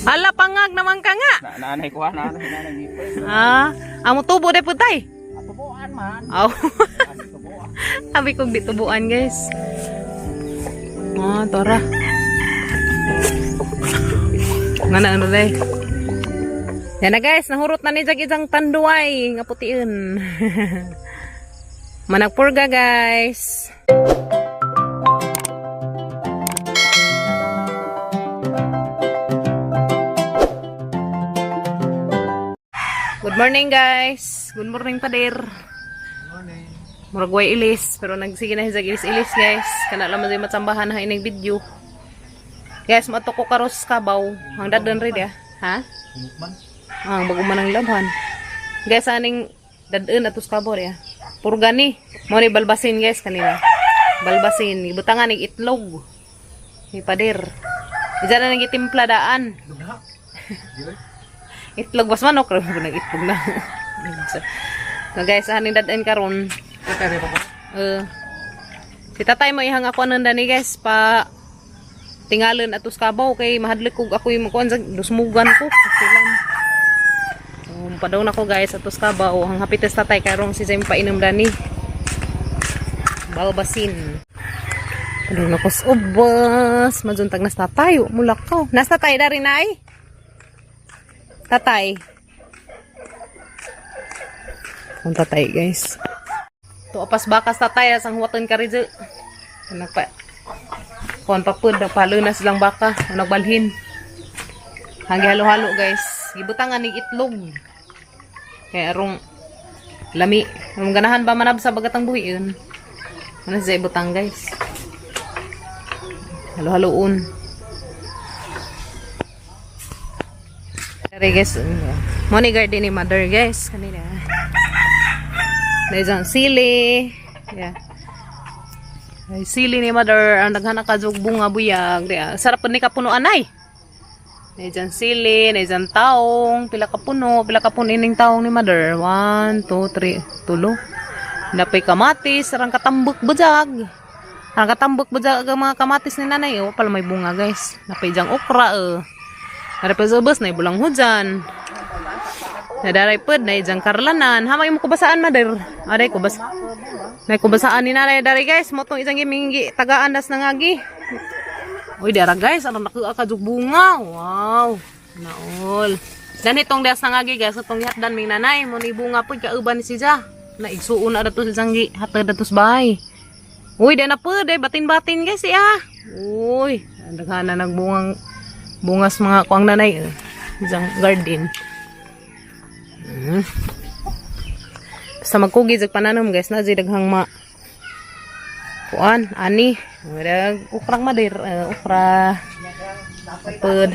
Ala, pangag naman ka nga. Na naanay ko ha, naanay naanay ngipon. Ah, amo tubo de putay. Tubuan man. Aw. Tubuan. Sabi kong di tubuan, guys. Ah, tora. Nga na ano day. Yan na guys, nahurot na ni Jag isang tanduay nga putiin. Managpurga, guys. Good morning, guys. Good morning, pader. Morning. Murag way ilis, pero nagsige na hizag ilis-ilis, guys. Kana lang man matsambahan na ining video. Guys, mato ko karos kabaw. Ang dadon rin ya. Ha? Man. Ang bago man ang labhan. Guys, aning dadon atos kabaw ya. Purga ni. Mo ni balbasin, guys, kanina. Balbasin. Ibutangan nig itlog. Ni pader. Diyan na nagitimpla daan. Dugha. Itlog bas manok ra mo nag itlog na. So guys, aning dadon karon. Tere pa ko. Si tatay mo ihang ako anong dani, guys, pa tingalon atos kabaw kay mahadlok kog ako yung makuan sa dusmugan ko silang. So padaw na ko, guys, atos kabaw. Ang hapites tatay karong si Zem painom dani balbasin. Padaw na ko sa ubas, majuntag nas tatay mulakaw nas tatay dari nay tatay. Ang tatay, guys. To apas bakas tatay asang huwaton ka rin. Nagpa kuan pa pud nagpalo na silang baka nagbalhin. Hanggi halo-halo, guys. Gibutangan nig itlog. Kaya arong lami. Arong ganahan ba manab sa bagatang buhi yun. Ano siya ibutang, guys. Halo-haloon. Dari guys, money garden ni mother, guys kanina. There's ang sili. Yeah. Ay, sili ni mother. Ang daghan na kajog bunga buyag. Diya. Sarap po ni kapuno anay. There's ang sili. There's ang taong. Pila ka puno. Pila ka puno ining taong ni mother. One, two, three. Tulo. Napay kamatis. Sarang katambok bujag. Sarang katambok bujag ang mga kamatis ni nanay. Oh, pala may bunga, guys. Napay diyang okra. Eh. Narapay sa ubos. Nay bulang hujan. Nadaray pod na ijang karlanan. Hamay mo kubasaan, mother. Aray kubas. Nay kubasaan ni nanay dari, guys. Motong isang giminggi tagaan das nangagi. Uy, dara guys, ano nakuha ka jug bunga. Wow. Naol. Dan itong das nangagi, guys, itong gihatdan ming nanay mo ni bunga pod kauban ni siya. Na igsuon na dato sa sanggi, hatad dato sa bahay. Uy, dana pod, eh, batin-batin, guys, eh, ah. Uy, ang daghan na nagbungang bungas mga kuang nanay, eh. Isang garden. Basta magkugi jag pananom, guys, na jud daghang ma kuan ani dag ukrang madir, ukra pud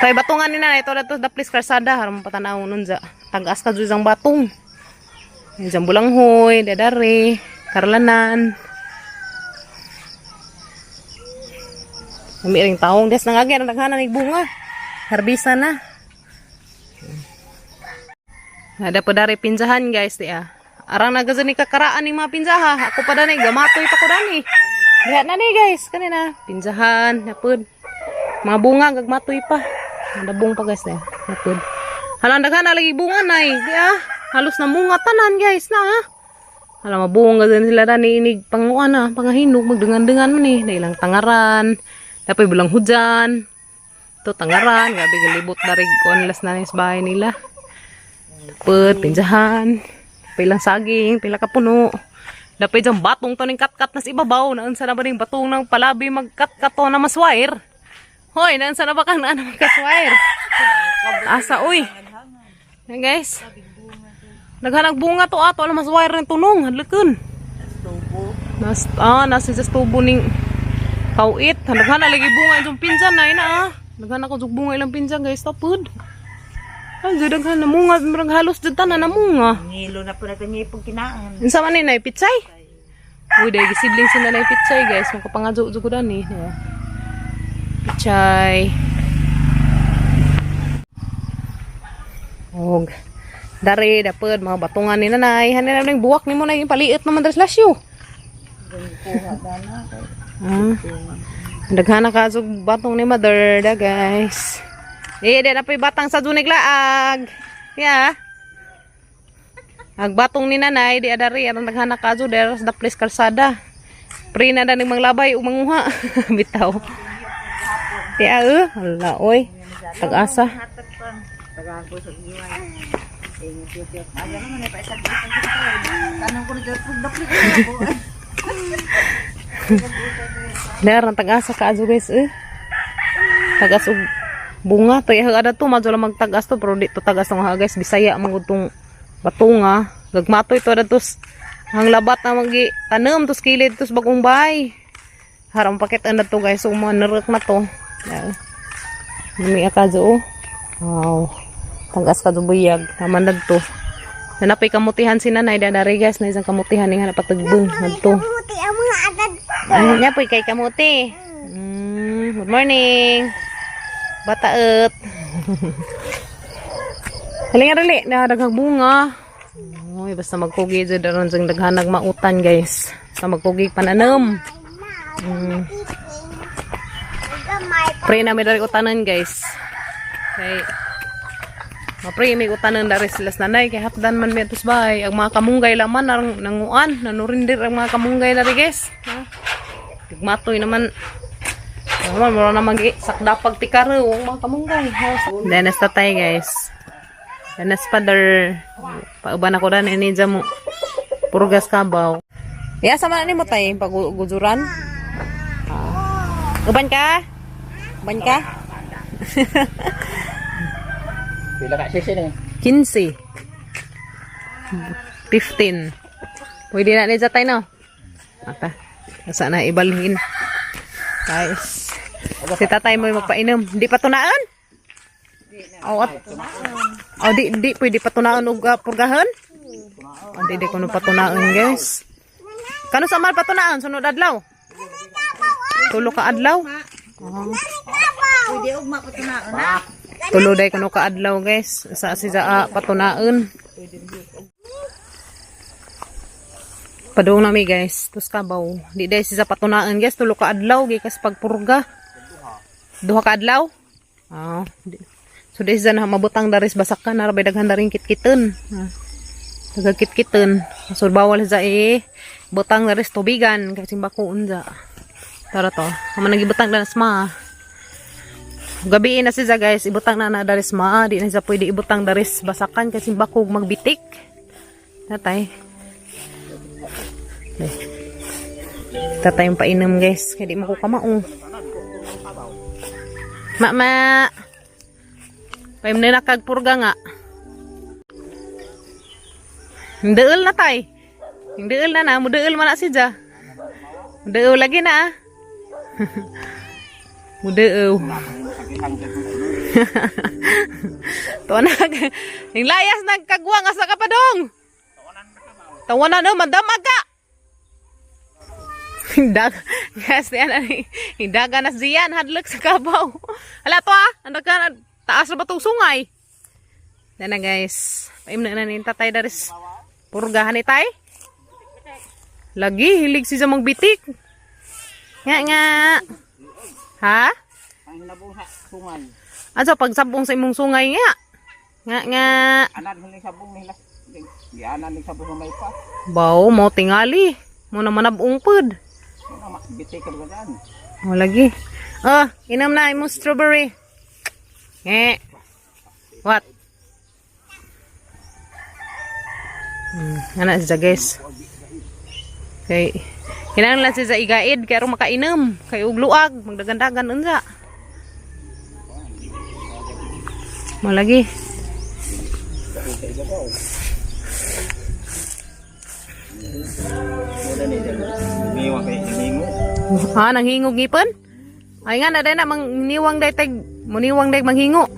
kay batungan ni na ito dato daplis karsada haron patanaw nun ja tagas ka jud ang batong. Diyan bulanghoy, dadare, karlanan. May ring taong des nangagi ang daghanan nig bunga. Harbisa na. Ada pa dari pinjahan, guys, di ah. Arang nagazan ni kakaraan ni mga pinjaha. Ako pa dani, gamatoy pa ko dani. Diha na ni, guys, kanina. Pinjahan, napud. Mga bunga gagmatoy pa. Nadabong pa, guys, di ah. Napud. Halang daghan na lagi bunga nay. Di ah. Halos na munga tanan, guys, na ah. Hala mabunga din sila dani inig panguan na, pangahinog magdangan-dangan man eh. Na ilang tangaran. Dapat bulang hujan. To tangaran, grabe galibot darig kuan las na sa bahay nila. Pud, pinjahan. Pilang saging, pila ka puno. Dapay dyan batong to ning katkat nas ibabaw. Naunsa na ba ning batong ng palabi magkatkat to na maswire? Hoy, naunsa na ba kang naan magkaswire? Asa, uy. Yan, guys. Naghanag bunga to ato alam maswire ng tunong. Hadlokon. Nas, ah, nasa sa tubo ning kawit. Naghanag lagi bunga itong pinjan na ina ah. Naghanag ko bunga ilang pinjan, guys. Tapod. Ay, daghan na munga, murag halos jud tanan na munga. Ngilo na po natin ngipong kinaan. Unsa man ni nay pitsay? Uy, dahil gisidling sila nay pitsay, guys. Makapangadyo jud ko dani. Yeah. Pitsay. Og dare dapod mga batungan ni nanay. Hanin na ning buwak nimo na yung paliit naman dres lasyo. Ah. Daghan na ka batong ni mother da, guys. Eh, di na po'y batang sa dunig laag. Ya. Agbatong ni nanay, di adari, anong naghanak ka dyan, der sa place kalsada. Pre na daning manglabay, umanguha. Bitaw. Di ah, eh. Hala, oy. Tag-asa. Hatag pa. Tagaan ko sa iwan. Aga naman eh, paisag Tanong ko na dyan, dapli ko na po. Der, ang tag-asa ka adyo guys, eh. Tag-as og bunga. To, ihag ada to, madyo lang magtag-as to, pero di to tag-as tong ha, guys. Bisaya, manggod tong batunga. Gagmatoy to, ada tos. Ang labat na magi tanom, tos kilid, tos bagong bahay. Harang pakit na to guys, so mga narek na to. Yeah. Lumi ka oh. Wow. Tag-as ka do buyag. Tama na to. Nanapay kamutihan si nanay, dadari guys, na isang kamutihan ni hanap patagbong. Nagto. Kamuti ang mga adad. Ano niya po kay kamuti. Good morning. Bataet. Halinga dali, nadaghang bunga. Uy, basta magkugi jud aron sang daghanag mautan guys. Basta magkugi pananom. Gamay. Pray na may dari utanan guys. Kay Mapray may utanan dari sila sa nanay kay hapdan man mi atos bahay. Ang mga kamunggay laman narang nanguan, nanurindir ang mga kamunggay dari guys. Ha? Gigmatoy naman. Naman mura na magi sakda pagtikaro ang mga kamunggay. Danas tatay guys. Danas father. Pauban ako dan ini mo. Purgas kabaw. Ya sama na nimo tay paggujuran. Ah. Uban ka? Uban ka? Pila ka sisi ni. 15. 15. Pwede na ni tayo, no? Ata. Asa na ibalhin. Guys. Si tatay mo magpainom. Di pa tunaan? Oh, at, oh, di, di, pwede patunaan og purgahan? Oh, di, di ko no patunaan, guys. Kano sa mal patunaan? Sunod adlaw? Tulo ka adlaw? Pwede ugma ko tunaon na. Tulo day kuno ka adlaw guys sa si ah, patunaon. Padung nami guys, tus kabaw. Di day si sa patunaon guys, tulo ka adlaw gikas pagpurga. Duha ka adlaw? Ah. di. So di siya na mabutang daris basakan na rabay daghan daring kitkiten. Ah. Daghang kitkiten. So bawal sa eh butang daris tubigan kasi bakuon ja. Tara to. Amo nagibutang danas ma. Gabi na siya guys, ibutang na na daris ma, di na siya pwede ibutang daris basakan kasi bakog magbitik. Tatay. Eh. Tatay yung painom guys, kaya di makukamao. Mama. Paim na nakagpurga nga. Deul na tay. Deul na na, mudeul man na siya. Mudeul lagi na ah. Mudeul. Tuwa na. Yung layas nagkagwang asa ka pa dong. Tawanan no, madamag ka. Hindag, guys, yan ani. Hindaga na siyan hadlok sa kabaw. Hala to ah, ang daghan taas na ba tong sungay? Yan na guys. Paim na na ni tatay daris. Purgahan ni tay. Lagi hilig siya magbitik. Nga nga. Ha? Ang hinabong sa sungay. Ano pagsabong sa imong sungay nga? Nga nga. Anan ni sabong nila. Gianan ni sabong sa may pa. Bao mo tingali. Mo na manabong pud. Ano makbiti ka ba dyan? O lagi. Oh, inom na imong strawberry. Nge. What? Ana siya guys. Kay kinahanglan siya sa igaid kay aron makainom, kay og luag, magdagandagan unsa. Mo lagi. Muna ni dyan. Niwa kay hiningo. Ha, nanghingog ngipon? Ay nga na day na mangniwang day tag muniwang day manghingo.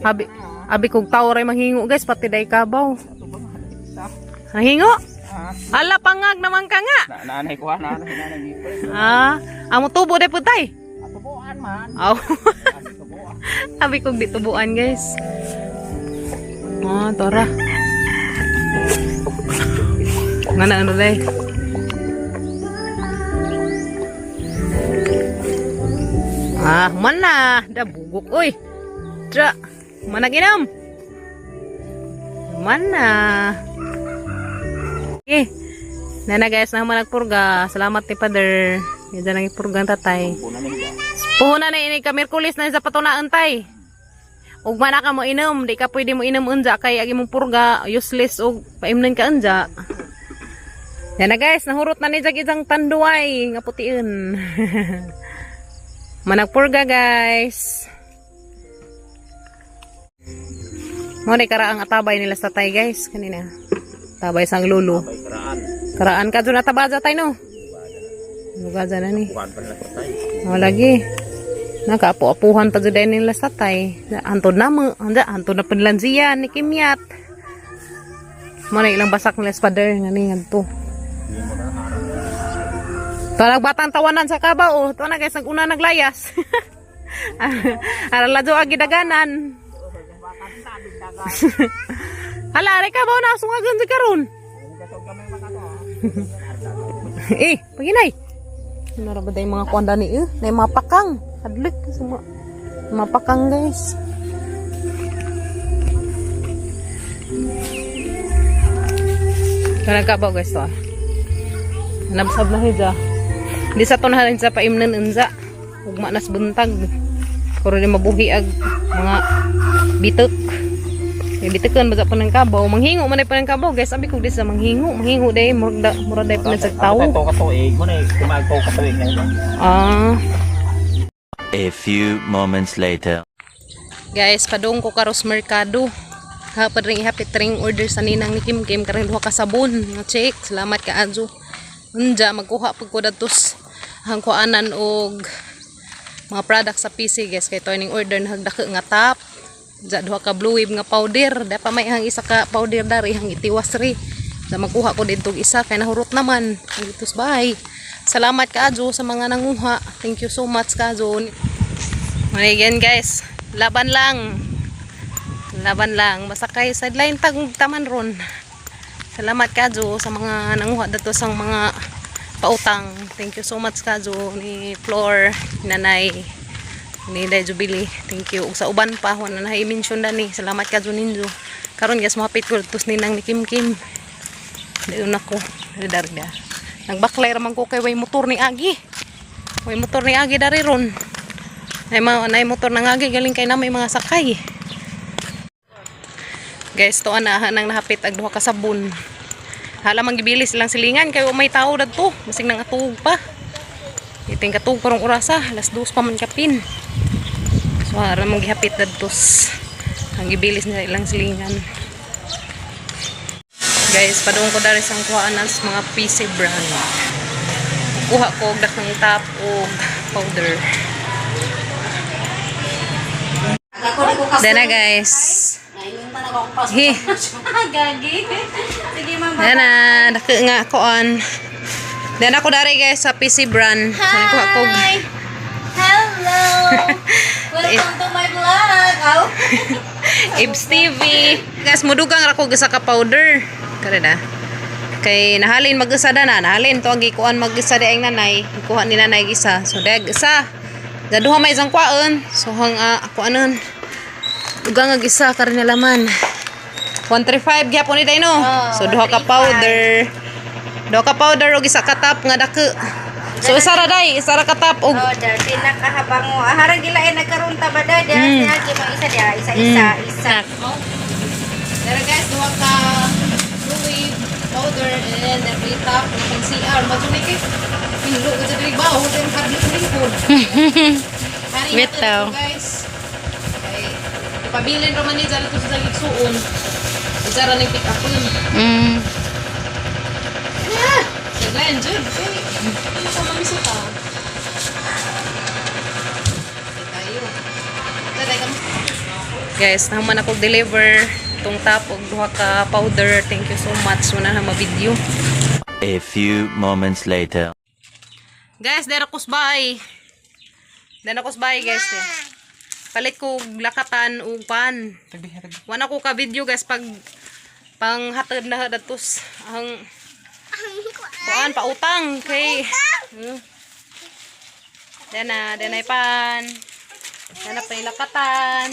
Abi abi kog tawo ray manghingo guys pati day kabaw. Nanghingo? Ala pangag naman ka nga. Na naanay ko ha, naanay naanay ngipon. Ah, amo tubo day putay. Atubuan man. Aw. Atubuan. Abi kog di tubuan guys. Ah, tora. Nga na ano day. Ah, man na. Da bugok oy. Tra. Managinom. Mana. Okay. Nana guys, na nagpurga. Salamat ni Father. Yan ang ipurga ang tatay. Punan ni. Puhunan na ini ka Miyerkules na sa patunaan tay. Ug mana ka mo inom, di ka pwede mo inom unja kay agi mong purga useless og paimnon ka unja. Yan na guys, nahurot na ni jag isang tanduay nga putiin. Managpurga guys. Mo ni karaang atabay nila sa tay guys kanina. Tabay sang lulo. Bay karaan. Karaan ka dyan atabaja tay no. Lugaja na ni. Kuan pa nila sa tay. O lagi. Nakaapu-apuhan pa dyan nila sa tay. Antod na mo. Anda, antod na panlansiyan ni Kimyat. Mo na ilang basak nila sa pader. Nga ni, ngadto. Talag batang tawanan sa kabaw. Oh. Ito na guys, nag-una naglayas. Araladyo agi daganan. Hala, aray kabaw na. Sungagan si karon. Eh, paginay. Ano ra ba day mga kuan dani eh? Nay mga pakang. Adlik sa mga pakang guys. Kanang kabaw guys to ah. Nabsab na hija. Di sa tunahan sa paimnan unza. Ugma nas buntag. Pero di mabuhi ag mga bitek. Kay bitekan ba sa pa ng kabaw? Manghingo man ay pa ng kabaw guys. Abi ko di sa manghingo. Manghingo day murag murag day pa sa tawo. Ito ka tuig mo na kumag to ka tuig ngayon. Ah. A few moments later. Guys, padung ko karos merkado. Hapad ring ihapit ring order sa ninang ni Kim Kim karing duha ka sabon nga check. Salamat ka Anjo. Unja magkuha pag ko dadtos ang kuanan og mga product sa PC guys kay to ning order na hagdako nga top. Unja duha ka blue wave nga powder. Da pa may hang isa ka powder dari hang itiwas ri. Da magkuha ko didto og isa kay nahurot naman. Ditos bye. Salamat ka Ajo sa mga nanguha. Thank you so much ka Ajo. Again guys, laban lang. Laban lang. Basta kay sideline tag taman ron. Salamat Kajo sa mga nanguha dato sa mga pautang. Thank you so much Kajo ni Flor, Nanay, ni Day Jubilee. Thank you. Ug sa uban pa wala na i-mention dani. Salamat Kajo ninyo. Karon guys, mohapit ko tos ninang ni Kim Kim. Dayon ako. Darga. Nagbaklay ra man ko kay way motor ni Agi. Way motor ni Agi dari ron. Ay mga nay motor na nga galing kay na may mga sakay. Guys, to ana nang nahapit ag duha ka sabon. Hala man gibilis lang silingan kay may tao dadto, masig nang atuog pa. Iting katuog karong orasa, alas 2 pa man kapin. So ara man gihapit dadto. Ang gibilis nila ilang silingan. Guys, padung ko dari sang kuhaan sa mga PC brand. Kuha ko og dakong top og powder. Dana guys. Hi. Gagi. Sige ma'am. Dana, dako nga koan. Dana ko dari guys sa PC brand. Hi. Kuha ko Hi! Hello! Welcome to my vlog! Aw. Ibs TV. Guys, mudugang ra ko sa ka powder. Kare na. Kay nahalin mag-isa da na, nahalin to agi kuan mag-isa di ang nanay. Kuha ni nanay isa. So dag isa. Daduha may isang kwaon. So hang kuanon. Dugang ag isa kare na laman. 135 gyapon ni day no. Oh, So duha ka 135. powder. Duha ka powder og isa ka top nga dako. So isa ra day, isa ra ka top og Oh, dar pinakahabango. Ah, harang gilain nagkaroon ta ba da? Dira siya mga isa diha, isa isa isa. Dara guys, duha ka fluid powder and every top na pang CR. Madumi kay pilo ko sa diri baho sa imong hadlok lingkod. Hari na Bitaw. to guys. Kay ipabilin ra man ni dyan ito sa igsuon. Isa ra ning pick upon. Ah! Naglayan jud. Kay ano ka mamisuta? Okay, tayo. Daday kamo. Guys, naman ako deliver itong top og duha ka powder. Thank you so much. Wala na ma-video. A few moments later. Guys, dera ko bay. Dera ko bay, guys. Eh. Palit ko og lakatan ug pan. Wala ko ka video guys pag panghatod na datos ang kuan pautang kay. Dana, danay pan. Hanap pa lakatan.